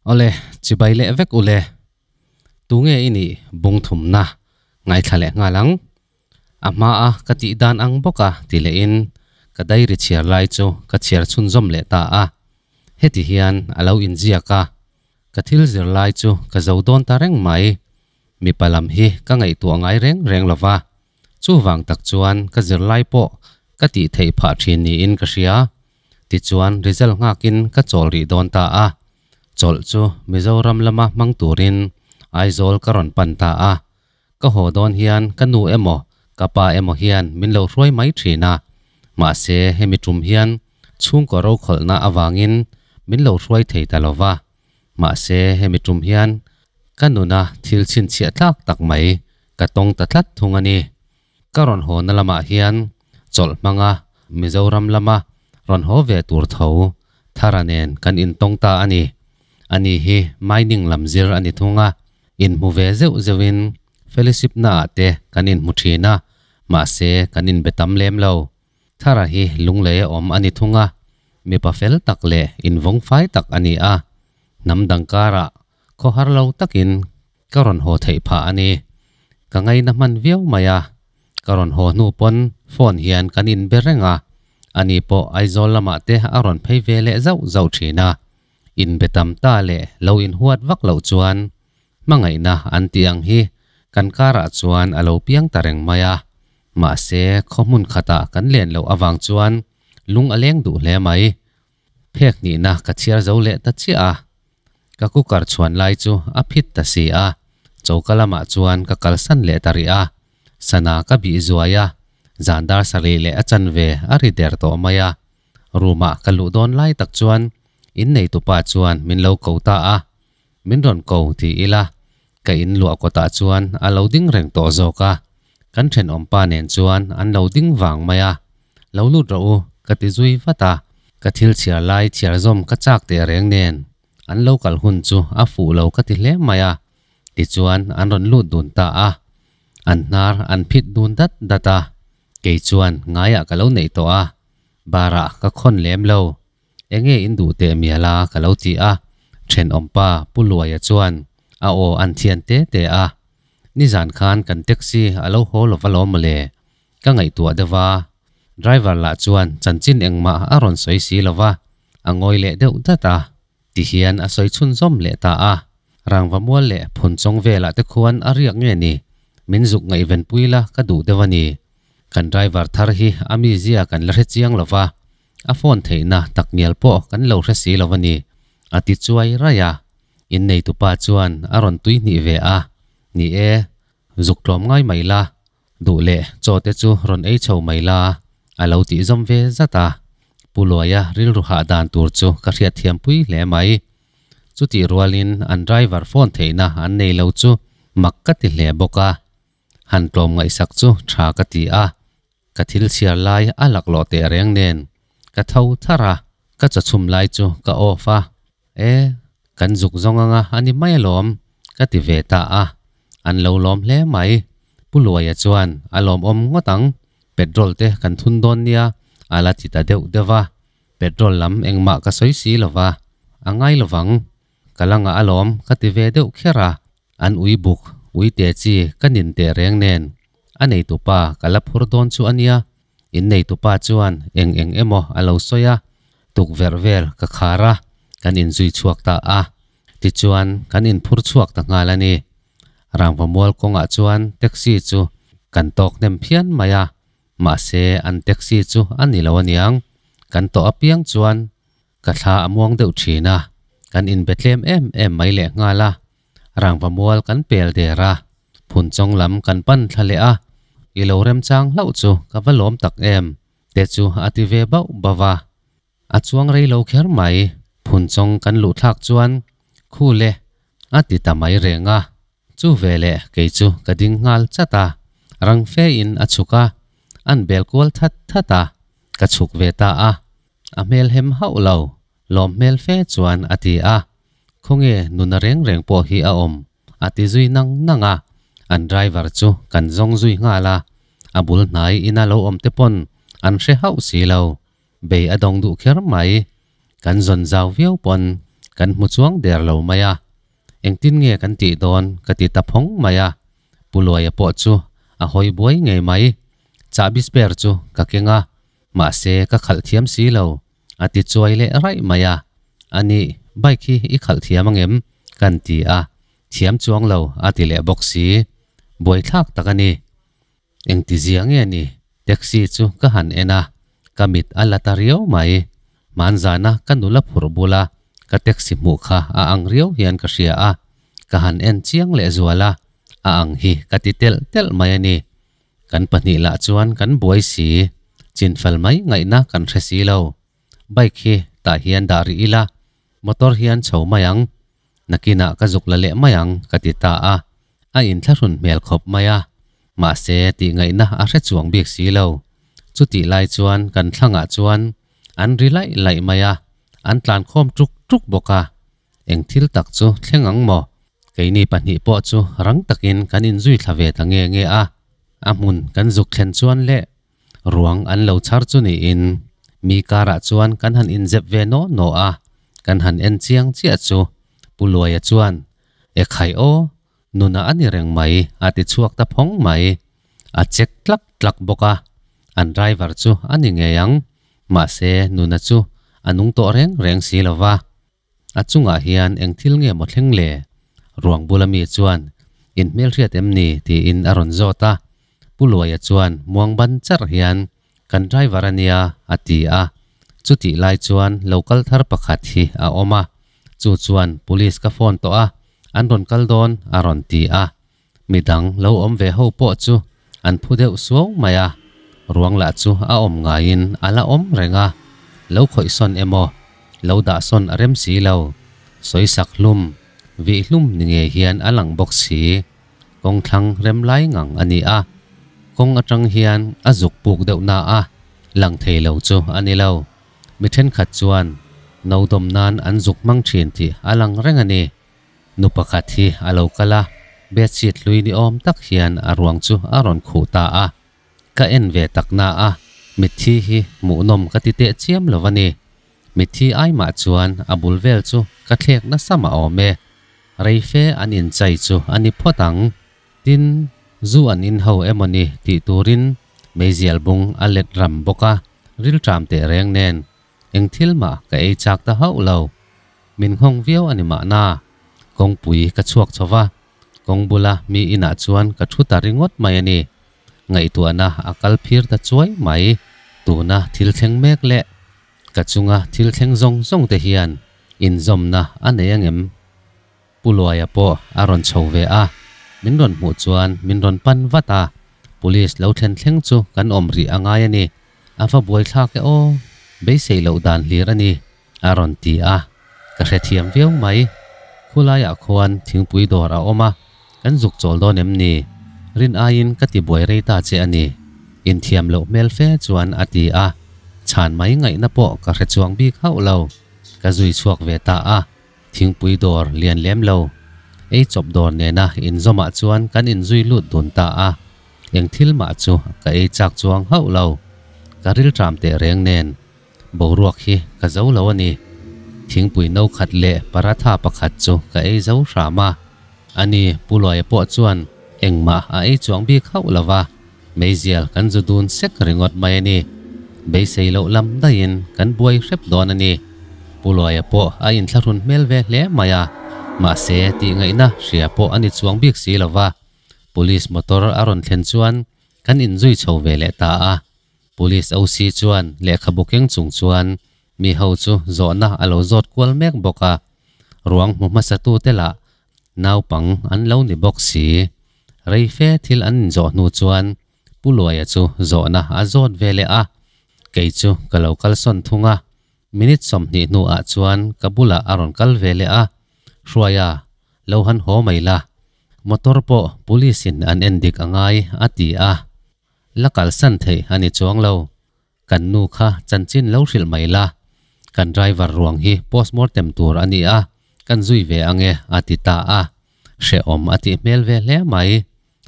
Awle, chibai leh vek ule. Tunge i nih bung thumna ngaithla leh nghal ang. A hma a ka tih dan ang bawk a ti leh in ka diary chhiar lai chu ka chhiar chhunzawm leh ta a. Heti hian a lo inziak a, ka thil zir lai chu ka zo dawn ta reng mai. Mipa lam hi ka ngaihtuah ngai reng reng lo va, chuvang tak chuan ka zirlai pawh ka tih theih phah thin niin ka hria. Tichuan result nghakin ka chawl rih dawn ta a, chawlh chu Mizoram lama hmang turin Aizawl ka rawn pan ta a. Ka haw dawn hian ka nu emaw ka pa emaw hian min lo hruai mai thin a, mahse hemi tum hian chhungkaw rokhawlhna avangin min lo hruai thei ta lo va. Mahse hemi tum hian ka nuna thil chhinchhiah tlak tak mai ka tawng ta tlat thung a ni. Ka rawn haw na lamah hian chawlh hmanga Mizoram lama rawn haw ve tur tho Thara nen kan intawng ta a ni. Ani hi mining lam zir a ni thung a, inhmu ve zeuh zeuhin fellowship naah te kan inhmu thin a, mahse kan inbe tam lem lo. Thara hi lunglei a awm a ni thung a, mipa fel tak leh invawng fai tak a ni a, hnam dang karah khawhar lo takin ka rawn haw theih phah a ni. Ka ngaina hman viau mai a, ka rawn haw hnu pawn phone hian kan inbe reng a, ani pawh Aizawl lamah te a rawn phei ve leh zauh zauh thin a. Inbe tam ta leh lo inhuat vak loh chuan hmangaihna an tih ang hi kan karah chuan a lo piang ta reng mai a. Mahse khaw hmun khatah kan len loh avang chuan lung a leng duh hle mai. Phek hnihna ka chhiar zo leh ta chiah a, ka cooker chhuan lai chu a phit ta si a, choka lamah chuan ka kalsan leh ta rih a, sana ka bih zuai a, zan dar sarih leh a chanve a ri der tawh mai a, room ah ka luh dawn lai tak chuan inneitupa chuan min lo ko ta a, min rawn ko ti ila ka in luah kawtah chuan a lo ding reng tawh zawk a, kan thenawmpa nen chuan an lo ding vang mai a, Lo lut rawh u, ka ti zui vat a, ka thil chhiar lai chhiar zawm ka chak teh reng nen an lo kal hun chu a fuh lo ka ti hle mai a, tichuan an rawn lut dun ta a, an hnar an phit dun dat dat a, kei chuan ngaiah ka lo neih tawh a, barah ka khawn lem lo. Enge in duh teh mial a ka lo ti a, thenawmpa Pu Luaia chuan a aw an thian te te a, Nizan khan kan taxi a lo haw lova lawm mawle, ka ngaihtuah deuh a, driver lah chuan chanchin engmah a rawn sawi si lova, a ngawi leh deuh dat a, tihian a sawi chhunzawm leh ta a, Rangva mual leh Phunchawng velah te khuan a riak nge ni, min zuk ngaihvenpui la ka duh deuh a ni, kan driver thar hi a mizia kan la hre chiang lova, A phone theihna tak ngial pawh kan lo hre si lo a ni, a ti chuai raih a. Inneitupa chuan a rawn tui hnih ve a, Ni e, zuk tlawm ngai mai la, duh leh chaw te chu rawn ei chho mai la, a lo tih zawm ve zat a. Pu Luaia rilru hah dan tur chu ka hriatthiam pui hle mai. Chutih rualin an driver phone theihna an nei lo chu mak ka ti hle bawk a. Han tlawm ngaihsak chu tha ka ti a. Ka thil chhiar lai a laklawh teh reng nen ka tho thar a, ka chawchhum lai chu ka off a, E, kan zuk zawng anga a ni mai alawm, ka ti ve ta a, an lo lawm hle mai. Pu Luaia chuan a lawmawm ngawt ang, petrol te kan thun dawn nia a la ti ta deuh deuh a, petrol lam engmah ka sawi si lo va, a ngai lovang, ka la ngah alawm ka ti ve deuh kher a, An ui buk, ui te chi ka nin teh reng nen a neitupa ka la phur dawn chu a nia. In neitupa chuan eng eng emaw a lo sawi a, tukverh vel ka khar a, kan inzui chhuak ta a. Tichuan kan inphur chhuak ta nghal a ni. Rangva mual kawngah chuan taxi chu kan tawk hnem phian mai a, mahse an taxi chu a ni lo aniang, kan tawh apiang chuan Ka thla a muang deuh thin a, kan inbe tlem em em mai leh nghal a, rangva mual kan pel der a, phunchawng lam kan pan thla leh a, i lo remchang hlauh chu ka va lawm tak em te chu a ti ve bauh bauh a. A chuang rei lo kher mai, phunchawng kan luh thlak chuan khu le a ti ta mai reng a, chu veleh kei chu ka ding nghal chat a, rang fe in a chhuk a, an bel kual that that a, ka chhuk ve ta a. A hmel hem hauh lo, lawm hmel fe chuan a ti a. Khawnge nuna reng reng pawh hi a awm, a ti zui nang nang a. An driver chu kan zawng zui nghal a, a bul hnai ina lo awm te pawn an hre hauh si lo. Bei a dawng duh kher mai. Kan zawn zau viau pawn Kan hmu chuang der lo mai a. Engtin nge kan tih dawn ka ti ta phawng mai a. Pu Luaia pawh chu a hawi buai ngei mai. Chahbi spare chu ka keng a, mahse ka khalh thiam si lo. A ti chuai leh raih mai a. Anih, bike hi i khalh thiam angem? Kan ti a. Thiam chuang lo a ti leh bawk si. Buaithlak tak a ni. Engtizia nge ni? Taxi chu ka han en a, ka mit a la ta riau mai. Hmanzana ka nula phurh bula ka taxi hmuh kha a ang riau hian ka hria a, ka han en chiang leh zual a, a ang hi ka ti telh telh mai a ni. Kan pahnih lah chuan kan buai si, chinfal mai ngaihna kan hre si lo. Bike hi tah hian dah rih ila, motor hian chho mai ang. Nakinah ka zuk la leh mai ang ka ti ta a, a inthlahrun hmel khawp mai a, mahse tih ngaihna a hre chuang bik si lo. Chutih lai chuan kan thlangah chuan an ri laih laih mai a, an tlan khawm tuk tuk bawk a. Eng thil tak chu thleng ang maw? Keini pahnih pawh chu rang takin kan inzui thla ve ta nge nge a, a hmun kan zuk thlen chuan leh Ruang an lo chhar chu niin mi karah chuan kan han inzep ve naw naw a, kan han en chiang chiah chu Pu Luaia chuan, E khai aw, nuna a ni reng mai a ti chhuak ta phawng mai. A check tlak tlak bawk a, an driver chu a ni ngei ang, mahse nuna chu a nung tawh reng reng si lo va. A chungah hian eng thil nge maw thleng le? Ruang bula mi chuan, In hmelhriat em ni? tiin a rawn zawt a. Pu Luaia chuan muang ban charh hian, Kan driver a nia, a ti a. Chutih lai chuan lo kal thar pakhat hi a awm a. Chu chuan, Police ka phone tawh a, an rawn kal dawn, a rawn ti a. Midang lo awm ve ho pawh chu an phu deuh suau mai a, ruang lah chu a awm ngaiin a la awm reng a, lo khawih sawn emaw, lo dah sawn a rem si lo, sawisak hlum, vih hlum ni ngei hian a lang bawk si. Kawng thlang rem lai ngang a ni a, kawng atang hian a zuk puk deuh na a, lang thei lo chu a ni lo. Mi thenkhat chuan no dawm nan an zuk hmang thin tih a lang reng a ni. Nu pakhat hi a lo kal a, bedsheet hlui ni awm tak hian a ruang chu a rawn khuh ta a. Ka en ve tak na a, mitthi hi hmuhnawm ka ti teh chiam lo a ni. Mitthi ai mah chuan a bul vel chu ka thlek nasa mah awm e. Reife an inchai chu a ni phawt ang. Tin, zu an in ho emaw ni tih turin meizial bung a let ram bawk a, rilṭam teh reng nen eng thil mah ka ei chak ta hauh lo. Min nghawng viau a ni mahna. Kawngpui ka chhuak chho va, kawng bula mi inah chuan ka thu ta ringawt mai a ni. Ngaihtuahna a kal phir ta chuai mai. Tuna thil thleng mek leh ka chunga thil thleng zawng zawng te hian inzawmna a nei angem? Pu Luaia pawh a rawn chho ve a, min rawn hmuh chuan min rawn pan vat a, Police lo thlen thleng chu kan awm rih a ngai a ni. A va buaithlak e aw, beisei loh dan hlir a ni. A rawn ti a, ka hrethiam viau mai. Khulaiah khuan thingpui dawr a awm a, kan zuk chawl dawn em ni? Rin aiin ka ti buai rei ta che a ni. Inthiam loh hmel fe chuan a ti a, chhan mai ngaihna pawh ka hre chuang bik hauh lo. Ka zui chhuak ve ta a, thingpui dawr lian lem lo. Ei chawp dawr nena inzawmah chuan kan inzui lut dun ta a, eng thil mah chu ka ei chak chuang hauh lo. Ka rilṭam teh reng nen. Boruak hi ka zo lo a ni. Thingpui no khat leh paratha pakhat chu ka ei zo hram a. Ani Pu Luaia pawh chuan engmah a ei chuang bik hauh lo va, meizial kan zu dun sek ringawt mai a ni. Beisei loh lam daihin kan buai hrep dawn a ni. Pu Luaia pawh a inthlahrun hmel ve hle mai a, mahse tih ngaihna hria pawh a ni chuang bik si lo va. Police motor a rawn thlen chuan kan inzui chho ve leh ta a. Police OC chuan lehkhabu keng chung chuan mi ho chu zawhna a lo zawt kual mek bawk a, ruang hmu hmasatute lah naupang an lo ni bawk si. Rei fe thil an inzawh hnu chuan Pu Luaia chu zawhna a zawt ve leh a, kei chu ka lo kalsawn thung a, minute 20 hnuah chuan ka bulah a rawn kal ve leh a, Hruaia, lo han haw mai la, motor pawh police in an en dik a ngai a ti a. La kalsan theih a ni chuang lo. Kan nu kha chanchin lo hrilh mai la, kan driver ruang hi postmortem tur a ni a, kan zui ve ange a ti ta a. Hrehawm a tih hmel ve hle mai.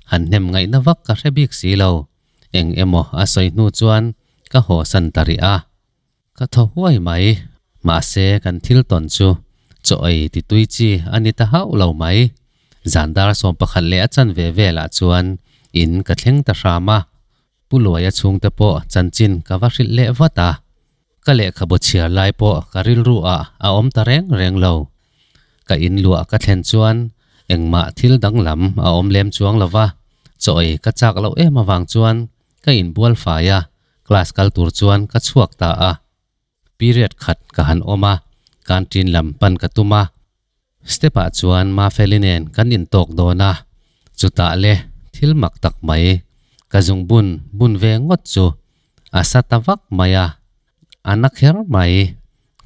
Han hnem ngaihna vak ka hre bik si lo. Eng emaw a sawi hnu chuan ka haw san ta rih a. Ka thaw huai mai. Mahse kan thil tawn chu Chaw ei ti tui chi a ni ta hauh lo mai. Zan dar 11 leh a chanve velah chuan in ka thleng ta hram a. Pu Luaia chhungte pawh chanchin ka va hrilh leh vat a. Ka lehkhabu chhiar lai pawh ka rilru ah a awm ta reng reng lo. Ka in luah ka thlen chuan engmah thil danglam a awm lem chuang lo va, chaw ei ka chak loh em avang chuan ka inbual fai a, class kal tur chuan ka chhuak ta a. Period khat ka han awm a, canteen lam pan ka tum a. Step ah chuan Mafeli nen kan intawk dawn a, chutah le thil mak tak mai ka zung bun bun ve ngawt chu a sa ta vak mai a, a na kher mai.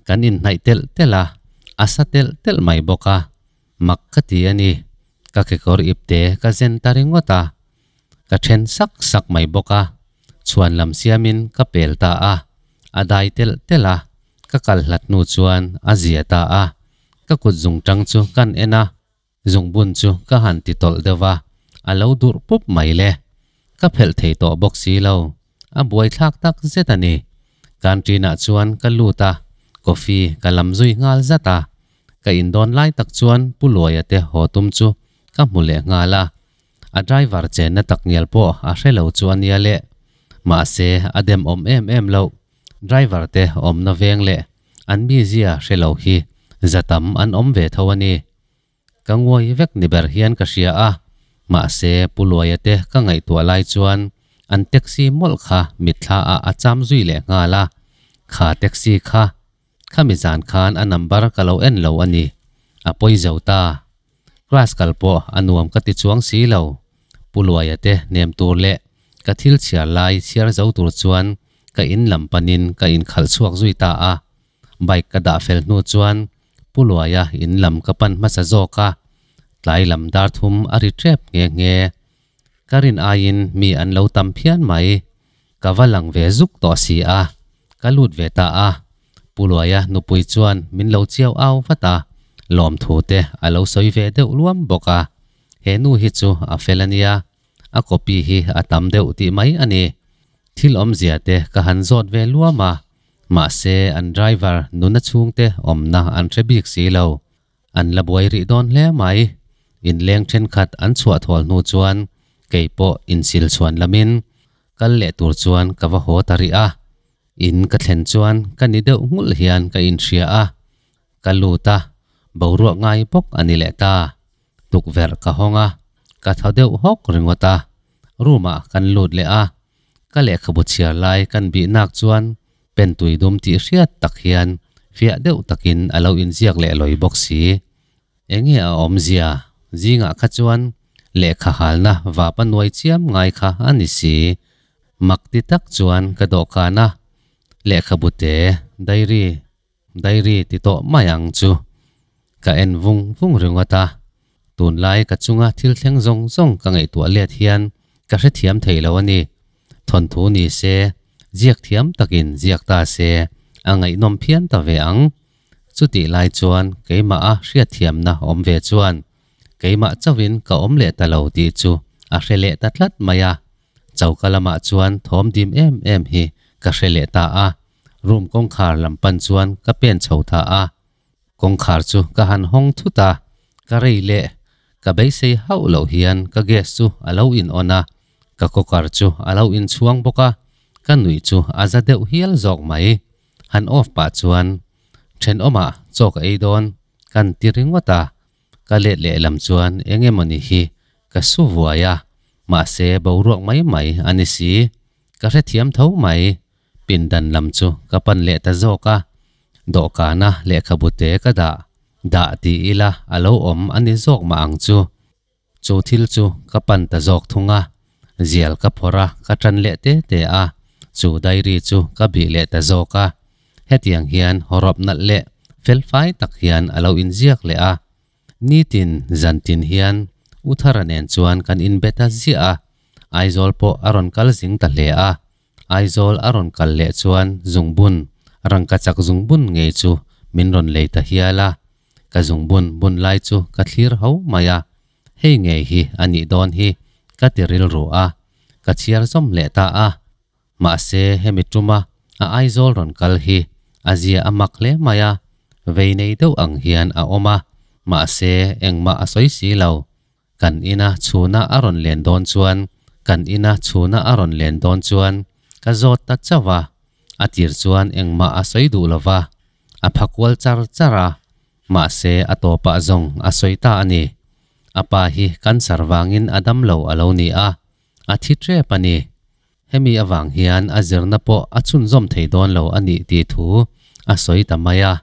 Kan inhnaih telh telh a, a sa telh telh mai bawk a, mak ka ti a ni. Ka kekawr ipte ka zen ta ringawt a, ka then sak sak mai bawk a, chhuan lam siamin ka pel ta a, a dai telh telh a, ka kal hlat hnu chuan a zia ta a, ka kut zungtang chu kan en a, zungbun chu ka han ti tawlh deuh a, a lo durh pup mai le. Ka phelh thei tawh bawk si lo, a buaithlak tak zet a ni. Canteen ah chuan ka lut a, coffee ka lam zui nghal zat a, ka indawn lai tak chuan Pu Luaia te haw tum chu ka hmu leh nghal a, A driver chenna tak ngial pawh a hre lo chu a nia le. Mahse, a dem awm em em loh. Driver te awmna veng leh an mizia hre lo hi za tam an awm ve tho a ni. Ka nguai vek ni ber hian ka hria a, mahse Pu Luaia te ka ngaihtuah lai chuan an taxi mawlh kha mitthla ah a cham zui leh nghal a. Kha taxi kha Khami zan khan a number ka lo en lo a ni. A pawi zo ta. Class kal pawh a nuam ka ti chuang si lo. Pu Luaia te nem tur leh ka thil chhiar lai chhiar zo tur chuan ka in lam panin ka inkhalh chhuak zui ta a. Bike ka dah fel hnu chuan Pu Luaia in lam ka pan hmasa zawk a. Tlai lam dar thum a ri tep nghe nghe. Ka rin aiin mi an lo tam phian mai. Ka va lang ve zuk tawh si a, ka lut ve ta a. Pu Luaia nupui chuan min lo chiau au vat a, lawmthu te a lo sawi ve deuh luam bawk a. He nu hi chu a fel a nia, a copy hi a tam deuh tih mai a ni. Thil awmzia te ka han zawt ve luam a, mahse an driver nuna chhungte awmna an hre bik si lo. An la buai rih dawn hle mai. Inleng thenkhat an chhuah thawl hnu chuan kei pawh insil chhuan lamin kal leh tur chuan ka va haw ta rih a. In ka thlen chuan ka ni deuh nghulh hian ka inhria a. Ka lut a, boruak ngai bawk a ni leh ta. Tukverh ka hawng a, ka thaw deuh hawk ringawt a. Room ah kan lut leh a, ka lehkhabu chhiar lai kan bih nak chuan Pen tui dum tih hriat tak hian fiah deuh takin a lo inziak leh lawi bawk si. Enge a awmzia? Zingah kha chuan lehkha halna vapa nuai chiam ngai kha a ni si. Mak ti tak chuan ka dawhkan a, lehkhabu te, diary, diary ti tawh mai ang chu. Ka en vung vung ringawt a, tunlai ka chunga thil thleng zawng zawng ka ngaihtuah let hian ka hrethiam thei lo a ni. Thawnthu ni se, ziak thiam takin ziak ta se, a ngaihnawm phian ta ve ang. Chutih lai chuan keimah a hriatthiamna awm ve chuan keimah chauhin ka awm leh ta lo tih chu a hre leh ta tlat mai a. Choka lamah chuan thawm dim em em hi ka hre leh ta a, room kawngkhar lam pan chuan ka pen chho ta a. Kawngkhar chu ka han hawng thut a, ka rei leh ka beisei hauh loh hian ka gas chu a lo in on a, ka cooker chu a lo in chhuang bawk a, ka nuih chu a za deuh hial zawk mai. Han off pah chuan thenawmah chaw ka ei dawn kan ti ringawt a, ka let lehlam chuan eng emawni hi ka su vuai a, mahse boruak mai mai a ni si, ka hrethiam tho mai. Pindan lam chu ka pan leh ta zawk a, dawhkana lehkhabu te ka dah dah ti ila a lo awm a ni zawk mah ang chu. Chu thil chu ka pan ta zawk thung a, zial ka phawrh a, ka tan leh te te a, chu diary chu ka bih leh ta zawk a. Hetiang hian hawrawp nalh leh felfai tak hian a lo inziak leh a. Nitin zantin hian Uthara nen chuan kan inbe ta ziah a, Aizawl pawh a rawn kal zing ta hle a. Aizawl a rawn kal leh chuan zungbun, rangkachak zungbun ngei chu min rawn lei ta hial a. Ka zungbun bun lai chu ka thlir ho mai a, hei ngei hi a nih dawn hi ka ti rilru a, ka chhiar zawm leh ta a. Mahse hemi tuma a Aizawl rawn kal hi a zia a mak hle mai a, Vei nei deuh ang hian a awm a, mahse engmah a sawi si lo. Kan ina chhuna a rawn len dawn chuan kan ina chhuna a rawn len dawn chuan ka zawt ta chauh a, a tir chuan engmah a sawi duh lo va, a pha kual char char a, mahse a tawpah zawng a sawi ta a ni. A pa hi cancer vangin a dam lo a lo ni a, a thi tep a ni. Hemi avang hian a zirna pawh a chhunzawm thei dawn lo a nih tih thu a sawi ta mai a,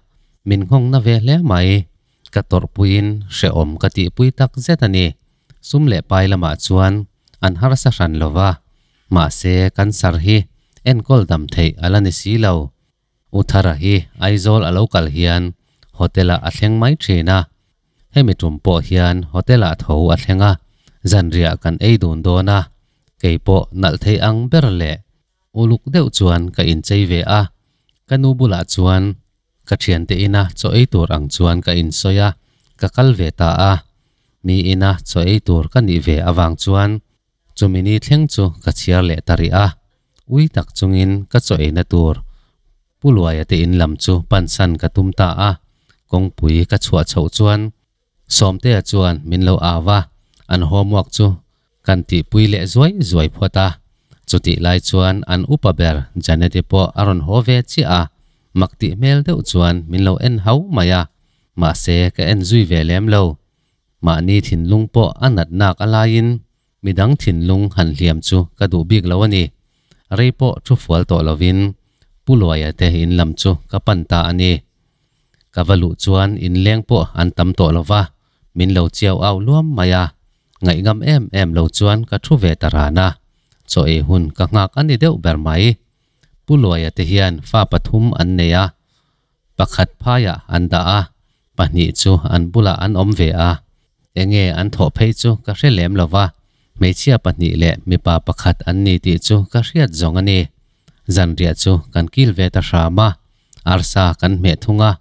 min nghawng na ve hle mai. Ka tawrhpuiin hrehawm ka tihpui tak zet a ni. Sum leh pai lamah chuan an harsa hran lo va, mahse cancer hi enkawl dam theih a la ni si lo. U Thara hi Aizawl a lo kal hian hotel-ah a thleng mai thin a, hemi tum pawh hian hotel-ah tho a thleng a, zanriah kan ei dun dawn a, kei pawh nalh thei ang ber leh uluk deuh chuan ka inchei ve a, ka nu bulah chuan ka thiante ina chaw ei tur ang chuan ka insawi a, ka kal ve ta a, mi ina chaw ei tur ka nih ve avang chuan Chumi ni thleng chu ka chhiar leh ta rih a, ui tak chungin ka chaw eina tur Pu Luaia te in lam chu pansan ka tum ta a, kawngpui ka chhuah chhoh chuan Sawmtea chuan min lo au a, an homework chu kan tihpui leh zuai zuai phawt a, chutih lai chuan an upa ber Janeti pawh a rawn haw ve chiah a, mak tih hmel deuh chuan min lo en hau mai a, mahse ka en zui ve lem lo. Mahni thinlung pawh a nat nak a laiin midang thinlung han hliam chu ka duh bik lo a ni. Rei pawh thu fual tawh lovin Pu Luaia te in lam chu ka pan ta a ni. Ka va luh chuan inleng pawh an tam tawh lo va, min lo chiau au luam mai a. Ngaihngam em em lo chuan ka thu ve ta ran a, chaw ei hun ka nghak a ni deuh ber mai. Pu Luaia te hian fa pathum an nei a, Pakhat phaiah an dah a, pahnih chu an bulah an awm ve a. Enge an thawh phei chu ka hre lem lo va, hmeichhia pahnih leh mipa pakhat an ni tih chu ka hriat zawng a ni. Zanriah chu kan kil ve ta hram a, arsa kan hmeh thung a,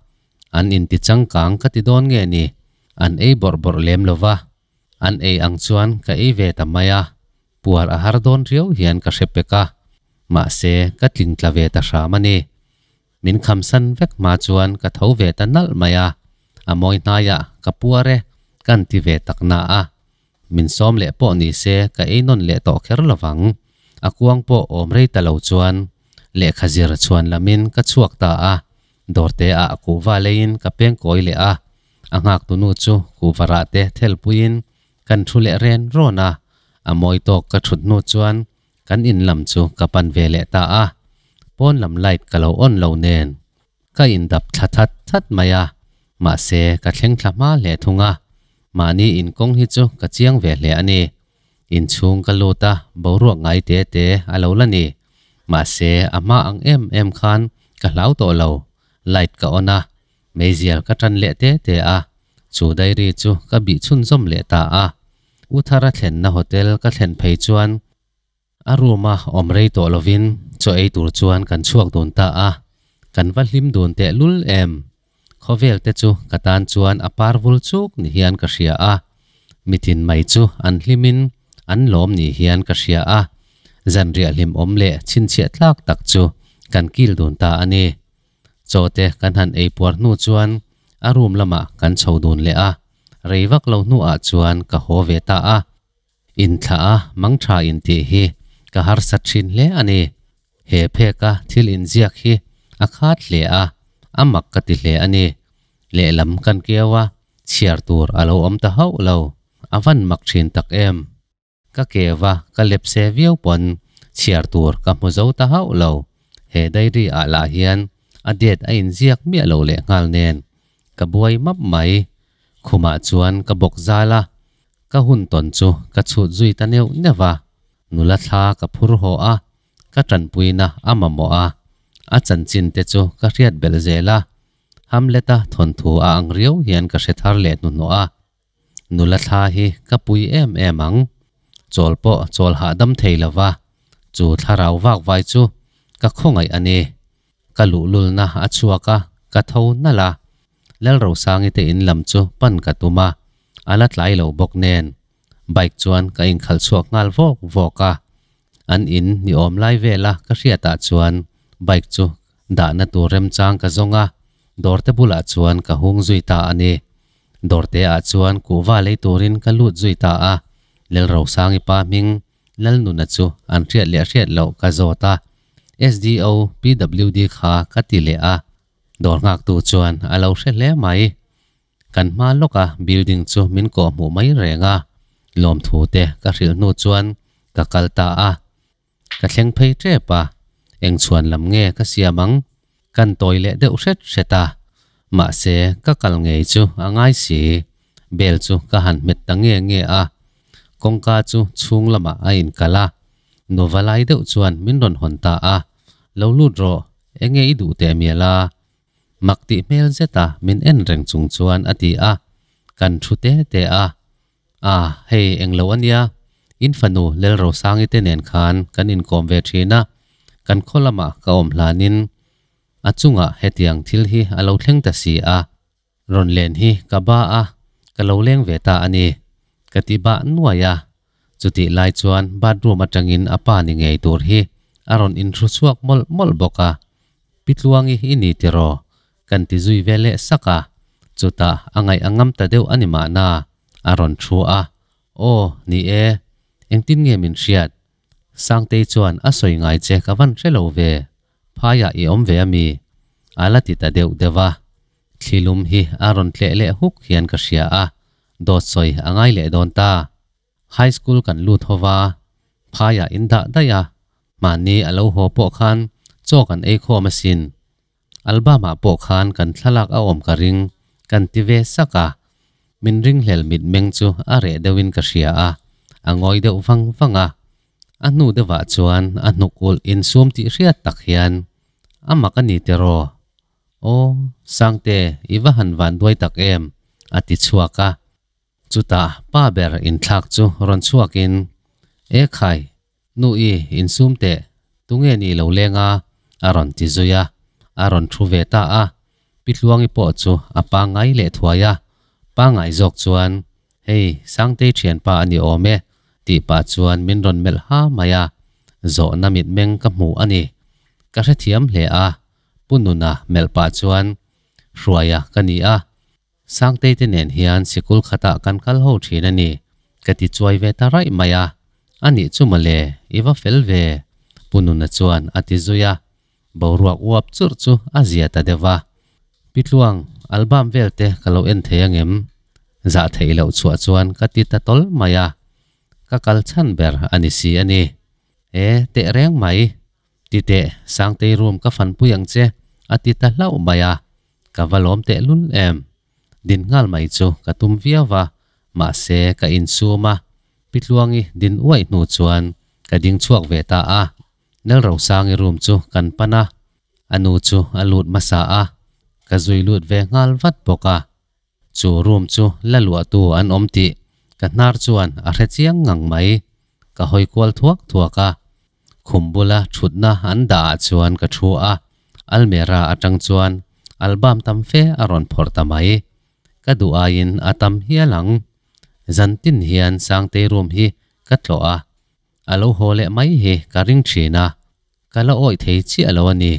an inti changkang ka ti dawn nge ni, an ei bawrh bawrh lem lo va, an ei ang chuan ka ei ve ta mai a, puar a har dawn riau hian ka hre pek a, mahse ka tling tla ve ta hram a ni. Min khamsan vek hma chuan ka tho ve ta nalh mai a, a mawi hnaiah ka puar e kan ti ve tak na a, min sawm leh pawh ni se ka ei nawn leh tawh kher lovang. A kuang pawh awm rei ta lo chuan lehkha zir chhuan lamin ka chhuak ta a, dawrte ah kuhva leiin ka peng kawi leh a, a nghak tunu chu kuhva rah te thelpuiin kan thu leh ren rawn a, a mawi tawk ka thut hnu chuan Kan in lam chu ka pan ve leh ta a, pawn lam light ka lo on lo nen ka indap thla that that mai a, mahse ka thleng thla hma hle thung a, mahni inkawng hi chu ka chiang ve hle a ni. Inchhung ka lut a, boruak ngai te te a lo la ni. Mahse a hma ang em em khan ka hlau tawh lo, light ka on a, meizial ka tan leh te te a, chu diary chu ka bih chhunzawm leh ta a. U Thara thlenna hotel ka thlen phei chuan a room a awm rei tawh lovin chaw ei tur chuan kan chhuak dun ta a, kan va hlim dun teh lul em. Khawvel te chu ka tan chuan a par vul chuk ni hian ka hria a, mitin mai chu an hlimin an lawm ni hian ka hria a, zanriah hlimawm leh chhinchhiah tlak tak chu kan kil dun ta a ni. Chaw te kan han ei puar hnu chuan a room lamah kan chho dun leh a, rei vak lo hnuah chuan ka haw ve ta a. Inthlah a mang tha intih hi ka harsa thin hle a ni. He pheka thil inziak hi a khat hle a, a mak ka ti hle a ni. Lehlam kan keu a, chhiar tur a lo awm ta hauh lo. A van mak thin tak em. Ka keva ka lepse viau pawn chhiar tur ka hmu zo ta hauh lo. He diary ah lah hian a date a inziak miah lo leh nghal nen ka buai map mai. Khumah chuan ka bawk zal a, ka hun tawn chu ka chhut zui ta neuh neuh a. Nula thla ka phur haw a, ka tanpuina a mamawh a, a chanchin te chu ka hriat belh zel a. Hamlet-a thawnthu a ang riau hian ka hre thar leh hnuhnawh a. Nula thla hi ka pui em em ang. Chawl pawh chawl hahdam thei lo va, chu thlarau vak vai chu ka khawngaih a ni. Ka luhlulna a chhuak a, ka tho nalh a. Lalrosangi te in lam chu pan ka tum a, a la tlai lo bawk nen. Bike chuan ka inkhalh chhuak nghal vawk vawk a. An in ni awm lai vela ka hriatah chuan bike chu dahna tur remchang ka zawng a. Dawrte bulah chuan ka hung zui ta a ni. Dawrte ah chuan kuhva lei turin ka lut zui ta a, Lalrosangi pa hming Lalnuna chu an hriat leh hriat loh ka zawt a, SDO PWD kha ka ti leh a, dawr nghaktu chuan a lo hre hle mai. Kan hma lawka building chu min kawhhmuh mai reng a, lawmthu te ka hrilh hnu chuan ka kal ta a. Ka thleng phei tep a, eng chhuan lam nge ka siam ang? Kan tawi leh deuh hret hret a, mahse ka kal ngei chu a ngai si. Bell chu ka han hmet ta nge nge a, kawngka chu chhung lamah a inkalh a, nuva lai deuh chuan min rawn hawn ta a, Lo lut rawh, enge i duh teh mial a? Mak tih hmel zeta min en reng chung chuan a ti a, kan thu te te a. A, hei englo a nia, in fanu Lelrosangi te nen khan kan inkawm ve thin a, kan khaw lamah ka awm hlanin a chungah hetiang thil hi a lo thleng ta si a, rawn len hi ka ba a, ka lo leng ve ta a ni, ka ti bah nuai a. Chutih lai chuan bathroom atangin a pa ni ngei tur hi a rawn inhru chhuak mawlh mawlh bawk a, Pi Tluangi i ni tiraw? Kan ti zui ve leh sak a, chutah a ngaih a ngam ta deuh a ni mahna, a rawn thu a, Aw, ni e, engtin nge min hriat? Sangtei chuan a sawi ngai che ka van hre lo ve, phaiah i awm ve a mi? A la ti ta deuh deuh a, thlilum hi a rawn tleh leh huk hian ka hria a, dawt sawi a ngai leh dawn ta. High school kan lut ho va, phaiah in dah daih a, mahni a lo haw pawh khan chaw kan ei khawm asin. Album ah pawh khan kan thlalak a awm ka ring kan ti ve sak a, min ringhlel mitmeng chu a reh deuhin ka hria a, a ngawi deuh vang vang a. A hnu deuhah chuan a hnuk ulh insum tih hriat tak hian, A mak a ni tiraw? Aw, Sangte, i va han van duai tak em? a ti chhuak a. Chutah pa ber inthlak chu rawn chhuakin, E khai, nu i insum teh, tunge ni lo leng a? a rawn ti zui a, a rawn thu ve ta a. Pi Tluangi pawh chu a pangngai leh thuai a, pangngai zawk chuan, Hei, Sangtei thianpa a ni awm e, tih pah chuan min rawn melh ha mai a, zawhna mitmeng ka hmu a ni. Ka hrethiam hle a, Pu Nuna melh pah chuan, Hruaia ka ni a, Sangtei te nen hian sikul khatah kan kal ho thin a ni, ka ti chuai ve ta raih mai a. A nih chu mawle, i va fel ve, Pu Nuna chuan a ti zui a. Boruak uap churh chu a zia ta deuh va. Pi Tluang, album vel te ka lo en thei angem? Zah theih loh chhuah chuan ka ti ta tawl mai a. Ka kal chhan ber a ni si a ni. E, teh reng mai. Ti teh, Sangtei room ka fanpui ang che, a ti ta hlauh mai a. Ka va lawm teh lul em? Din nghal mai chu ka tum viau va, mahse ka insum a, Pi Tluangi din uaih hnu chuan ka ding chhuak ve ta a. Nelrosangi room chu kan pan a, a nu chu a lut hmasa a, ka zui lut ve nghal vat bawk a. Chu room chu la luahtu an awm tih ka hnar chuan a hre chiang ngang mai. Ka hawi kual thuak thuak a, khum bula thutna an dah ah chuan ka thu a, almera atang chuan album tam fe a rawn phawrh ta mai. Ka duh aiin a tam hial ang. Zan tin hian Sangtei room hi ka tlawh a, a lo haw leh mai hi ka ring thin a, ka la awih thei chiah lo a ni,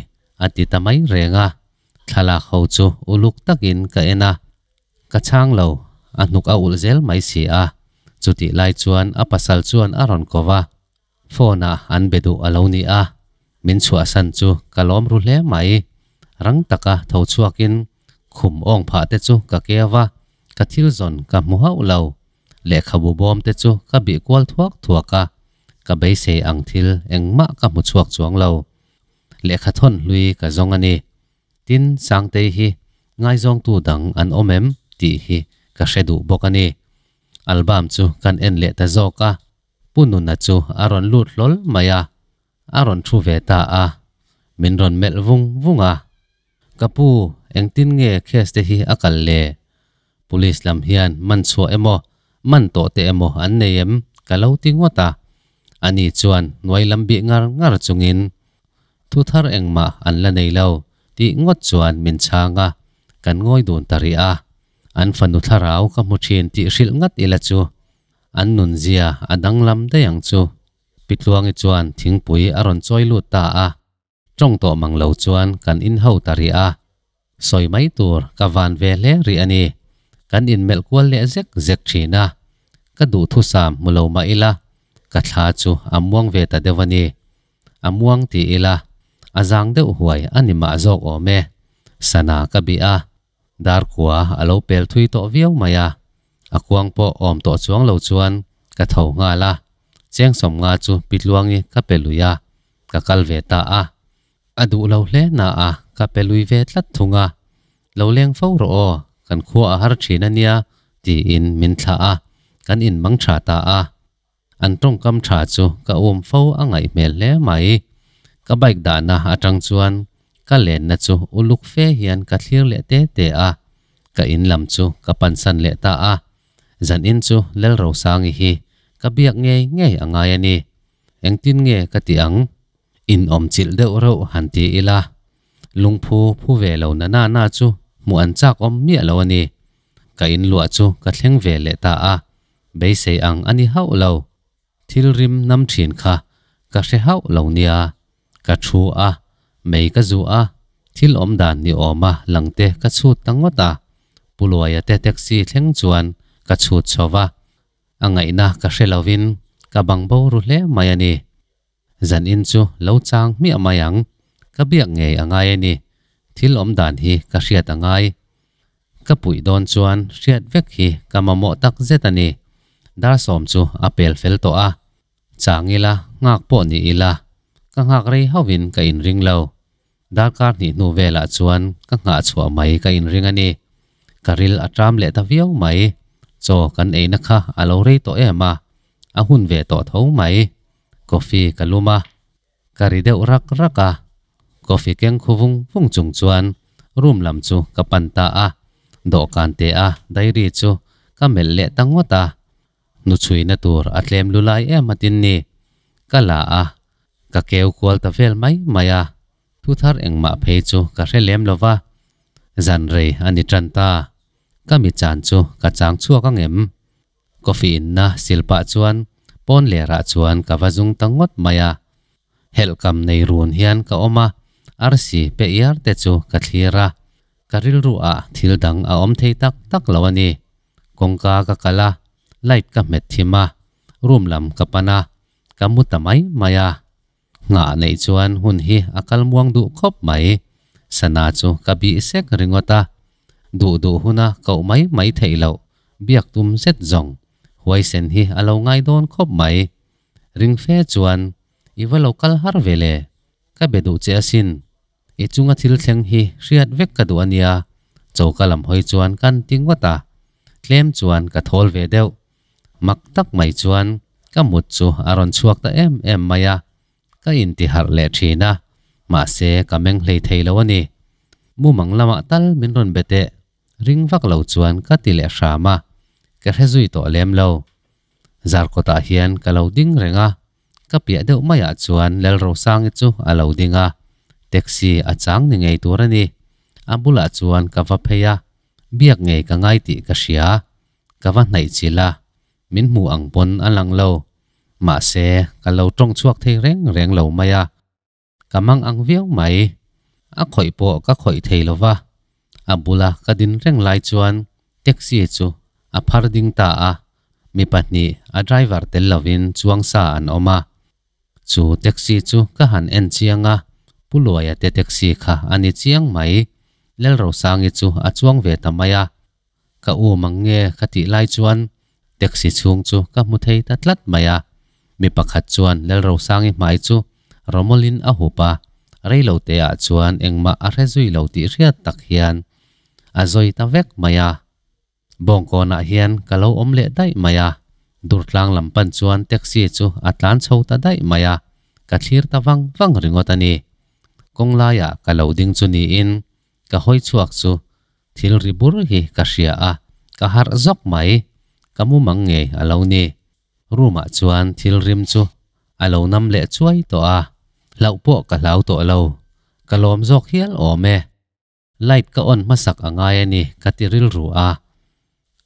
a ti ta mai reng a. Thlalak ho chu uluk takin ka en a, ka chhang lo, a hnuk a ulh zel mai si a. Chutih lai chuan a pasal chuan a rawn ko va, phone ah an be duh a lo ni a, min chhuahsan chu ka lawm ru hle mai. Rang taka tho chhuakin khum awng phah te chu ka keu va, ka thil zawn ka hmu hauh lo. Lehkhabu bawm te chu ka bih kual thuak thuak a, ka beisei ang thil engmah ka hmu chhuak chuang lo. Lehkha thawn hlui ka zawng a ni. Tin, Sangtei hi ngaizawngtu dang an awm em tih hi ka hre duh bawk a ni. Album chu kan en leh ta zawk a, Pu Nuna chu a rawn lut hlawl mai a, a rawn thu ve ta a, min rawn melh vung vung a. Ka pu, engtin nge case te hi a kal le? Police lam hian man chhuah emaw, man tawh te emaw an nei em? Ka lo ti ngawt a. Ani chuan hnuai lam bih ngar ngar chungin, Thu thar engmah an la nei lo, tih ngawt chuan min chhang a, kan ngawi dun ta rih a. An fanu thlarau ka hmu thin tih hrilh ngat ila chu, an nunzia a danglam daih ang chu. Pi Tluangi chuan thingpui a rawn chawi lut ta a. Tawng tawh mang lo chuan kan in ho ta rih a. Sawi mai tur ka van ve hle rih a ni. Kan inmelh kual leh zek zek thin a, ka duhthusam hmu lo mah ila ka thla chu a muang ve ta deuh a ni. A muang ti ila a zang deuh huai a ni mah zawk awm e. Sana ka bih a, dar kua a lo pel thui tawh viau mai a, a kuang pawh awm tawh chuang lo chuan ka tho nghal a, cheng sawmnga chu Pitluangi ka pe lui a, ka kal ve ta a. A duh lo hle na a, ka pe lui ve tlat thung a. Lo leng fo rawh aw, kan khua a har thin a nia, tiin min thlah a, kan inmang tha ta a. An tawngkam tha chu ka um fo a ngaih hmel hle mai. Ka bike dahna atang chuan ka lenna chu uluk fe hian ka thlir leh te te a, ka in lam chu ka pansan leh ta a. Zan in chu Lalrosangi hi ka biak ngei ngei a ngai a ni. Engtin nge ka tih ang? In awm chilh deuh reuh han ti ila, lungphu phu ve lo na na na chu hmuh an chak awm miah lo a ni. Ka in luah chu ka thleng ve leh ta a, beisei ang a ni hauh lo. Thil rim nam thin kha ka hre hauh lo nia. Ka thu a, mei ka zu a, thil awm dan ni awma langte ka chhut ta ngawt a. Pu Luaia te taxi thleng chuan ka chhut chho va, a ngaihna ka hre lovin ka bang bo ru hle mai a ni. Zan in chu lo chang hmiah mai ang, ka biak ngei a ngai a ni, thil awm dan hi ka hriat a ngai. Ka puih dawn chuan hriat vek hi ka mamawh tak zet a ni. Dar sawm chu a pel fel tawh a, chang ila nghak pawh ni ila ka nghak rei hauhin ka inring lo. Darkar hnih hnu velah chuan ka nghah chhuah mai ka inring a ni. Ka ril a ṭam leh ta viau mai. Chaw kan eina kha a lo rei tawh em a, a hun ve tawh tho mai. Coffee ka lum a, ka ri deuh rak rak a. Coffee keng khu vung vung chung chuan room lam chu ka pan ta a. Dawhkan te a diary chu ka melh leh ta ngawt a. Hnuchhuina tur a tlem lu lai em a tin ni. Ka la a, ka keu kual ta vel mai mai a. Thu thar engmah phei chu ka hre lem lo va, zan rei a ni tan ta. Ka mi chan chu ka chang chhuak ang em? Coffee inna sil pah chuan pawn lerah chuan ka va zung ta ngawt mai a. Helh kam nei run hian ka awm a, arsi pe iar te chu ka thlir a. Ka rilru ah thil dang a awm thei tak tak lo a ni. Kawngka ka kal a, light ka hmet thim a, room lam ka pan a, ka mu ta mai mai a. Nghah neih chuan hun hi a kal muang duh khawp mai. Sana chu ka bih sek ringawt a. Duh duh huna koh mai mai theih loh biak tum zet zawng huaisen hi a lo ngai dawn khawp mai. Ring fe chuan i va lo kal har ve le, ka be duh che asin. I chunga thil thleng hi hriat vek ka duh a nia, choka lam hawi chuan kan ti ngawt a. Tlem chuan ka thawl ve deuh. Mak tak mai chuan ka mut chu a rawn chhuak ta em em mai a, ka inti harh leh thin a, mahse ka meng hlei thei lo a ni. Mumang lamah tal min rawn be teh, ring vak lo chuan ka ti leh hram a, ka hre zui tawh lem lo. Zarkawtah hian ka lo ding reng a, ka piah deuh maiah chuan Lalrosangi chu a lo ding a, taxi a chang ni ngei tur a ni. A bulah chuan ka va phei a, biak ngei ka ngai tih ka hria. Ka va hnaih chilh a, min hmu ang pawn a lang lo. Mahse, ka lo tawng chhuak thei reng reng lo mai a. Ka mang ang viau mai. A khawih pawh ka khawih thei lo va. A bula ka din reng lai chuan taxi chu a phar ding ta a, mi pahnih a driver tel lovin chuang sa an awm a. Chu taxi chu ka han en chiang a, Pu Luaia te taxi kha a ni chiang mai. Lalrosangi chu a chuang ve ta mai a. Ka u mang nge ka tih lai chuan taxi chhung chu ka hmu thei ta tlat mai a. Mi pakhat chuan Lalrosangi hmai chu rawmawlin a hup a, reilo te ah chuan engmah a hre zui lo tih hriat tak hian a zawi ta vek mai a. Bawngkawnah hian ka lo awm leh daih mai a, Durtlang lam pan chuan taxi chu a tlan chho ta daih mai a, ka thlir ta vang vang ringawt a ni. Kawng laiah ka lo ding chu niin Ka hawi chhuak chu thil ri bur hi ka hria a, ka harh zawk mai. Ka mumang ngei a lo ni. Room ah chuan thil rim chu a lo nam leh chuai tawh a, hlauh pawh ka hlau tawh lo. Ka lawm zawk hial awm e. Light ka on hmasak a ngai a ni ka ti rilru a.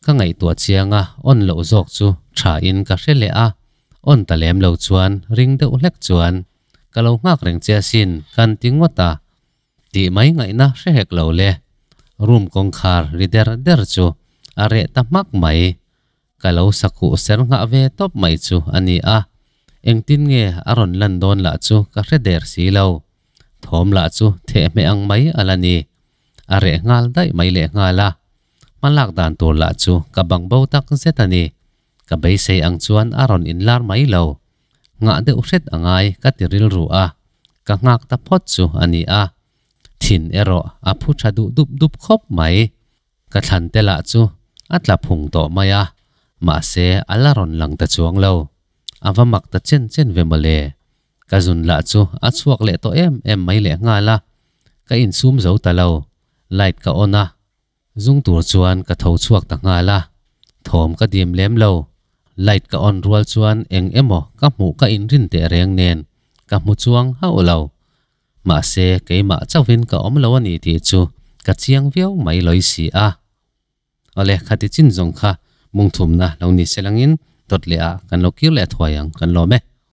Ka ngaihtuah chiang a, on loh zawk chu tha in ka hre leh a, on ta lem lo chuan ring deuh hlek chuan ka lo nghak reng che asin kan ti ngawt a. Tih mai ngaihna hre hek lo le. Room kawngkhar ri der der chu a reh ta hmak mai. Ka lo sakhuh ser nghah ve tawp mai chu a ni a, engtin nge a rawn lan dawn lah chu ka hre der si lo. Thawm lah chu thehmeh ang mai a la ni. A reh nghal daih mai leh nghal a, hma lak dan tur lah chu ka bang bo tak zet a ni. Ka beisei ang chuan a rawn inlar mai lo. Nghah deuh hret a ngai ka ti rilru a, ka nghak ta phawt chu a ni a. Thin erawh a phu tha duh dup dup khawp mai. Ka thlan te lah chu a tla phung tawh mai a, mahse a la rawn lang ta chuang lo. A va mak ta chen chen ve mawle. Ka zun lah chu a chhuak leh tawh em em mai leh nghal a, ka insum zo ta lo. Light ka on a, zung tur chuan ka tho chhuak ta nghal a, thawm ka dim lem lo. Light ka on rual chuan eng emaw ka hmuh ka inrin teh reng nen ka hmu chuang hauh lo. Mahse keimah chauhin ka awm lo a ni tih chu ka chiang viau mai lawi si a. Awle, khati chin zawng kha mungthumna lo ni se langin dawt leh ah kan lo kir leh thuai ang kan lawm e.